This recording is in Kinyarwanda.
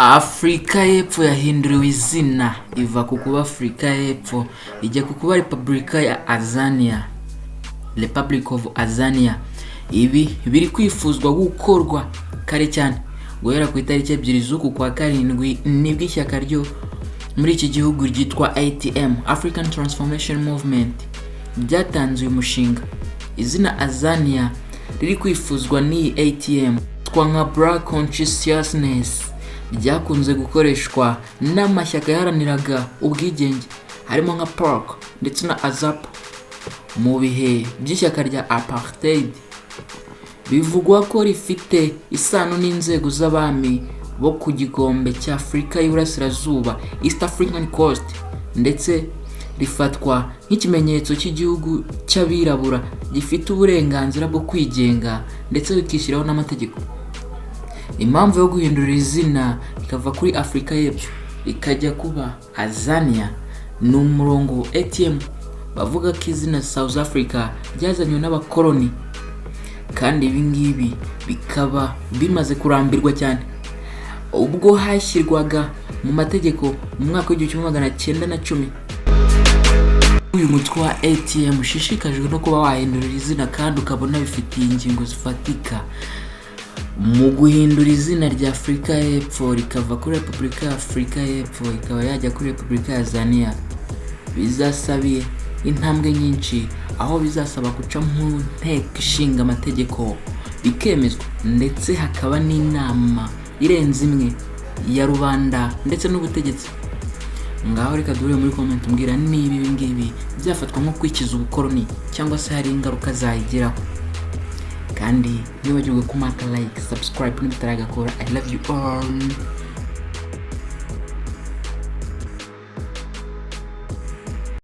Afurika y'Epfo yahinduriwe izina, iva ku kuba Afurika y'Epfo ijya ku kuba Repubulika ya Azania, Republic of Azania. Ibi biri kwifuzwa gukorwa kare cyane, guhera ku itariki 2 z'uku kwa karindwi, nibwo ishyaka ryo muri iki gihugu ryitwa ATM, African Transformation Movement, ryatanze uyu mushinga. Izina Azania riri kwifuzwa n'iyi ATM twa nka Black Consciousness, ryakunze gukoreshwa n'amashyaka yaharaniraga ubwigenge harimo nka PAC ndetse na AZAPO mu bihe by'ishyaka rya apartheid. Bivugwa ko rifite isano n'inzego z'abami bo ku gikombe cya Afurika y'Iburasirazuba, East African Coast, ndetse rifatwa nk'ikimenyetso cy'igihugu cy'abirabura gifite uburenganzira bwo kwigenga ndetse bikishyiraho n'amategeko. Impamvu yo guhindura izina rikava kuri Afurika y'Epfo rikajya kuba Azania ni umurongo ATM bavuga ko izina South Africa ryazanywe n'abakoloni, kandi ibi ngibi bikaba bimaze kurambirwa cyane. Ubwo hashyirwaga mu mategeko mu mwaka w'1910, uyu mutwe wa ATM ushishikajwe no kuba wahindura izina kandi ukabona bifitiye ingingo zifatika mu guhindura izina rya Afurika y'Epfo rikava kuri Repubulika ya Afurika y'Epfo ikaba yajya kuri Repubulika ya Azania, bizasabiye intambwe nyinshi, aho bizasaba guca mu Nteko Ishinga Amategeko bikemezwa, ndetse hakaba n'inama irenze imwe ya rubanda ndetse n'ubutegetsi. Ngaho reka duhure muri comment, umbwira niba ibi ngibi byafatwa nko kwikiza ubukoloni cyangwa se hari ingaruka zayigeraho. Kandi ntiwibagirwe kumaka like, subscribe niba utaragakora. I love you all.